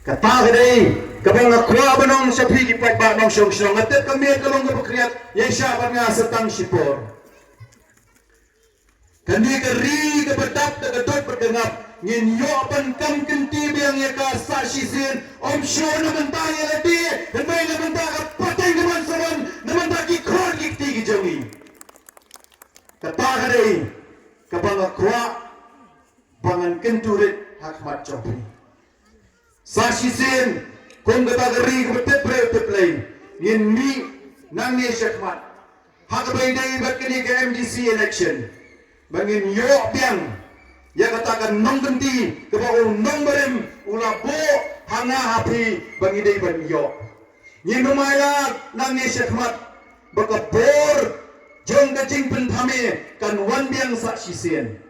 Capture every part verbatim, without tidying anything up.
Kata ka dei kaba nga kwah ban ong sha phi ki paidbah nongshong shnong. Nga tip ka miet ka long kaba khriat, ïa sha ban nga sa tang shipor. Kane ka ri kaba dap da ka dot bad ka ngap, ngin ïoh ban kam kynti biang ïa ka sa shisien. Ym shuh na mynta ïa lade, hynrei na mynta ka pateng ka ban sa wan, na mynta ki khor ki kti ki jong ngi. Kata ka dei kaba nga kwah ba ngan kyntu rit ha khmat jong phi. Sa shisien, kum kata ka ri kaba tip briew tip Blei, ngin mih nangne shakhmat ha kaba ïadei bad kane ka M D C election, ba ngin ïoh biang ïa kata ka nongkynti kaba u nongbarim u la buh ha nga ha phi ba ngi dei ban ïoh. Ngin rymai lad nangne shakhmat ba ka bor jong ka jingpynthame kan wan biang sa shisien.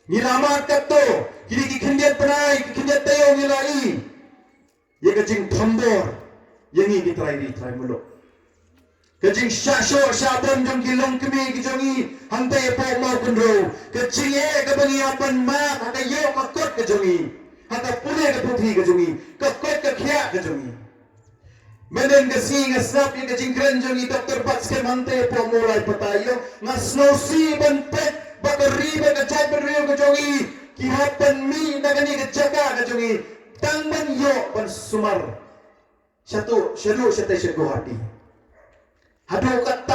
Ngi la mad katto, kine ki khyndiat bnai, ki khyndiat taïew ngi la i ïa ka jingthombor ïa ngi ki trai ri trai muluk. Ka jingshah shoh shah bam jong ki longkmie ki jong ngi hangta hapoh Mawkynrew, ka jingeh kaba ngi hap ban mad ha ka ïoh ka kot ka jong ngi, ha ka pule ka puthi ka jong ngi, ka koit ka khiah ka jong ngi. Mynhynnin ka sngi nga sngap ïa ka jingkren jong i Doctor Batskhem hangta hapoh Mawlai Pattaya. Nga sngewsih ban peit ba ka ri bad ka jaitbynriew ka jong i ki hap ban mih na kane ka jaka ka jong i tang ban ïoh ban sumar shaduh shaduh shatei sha Guwahati. Haduh katta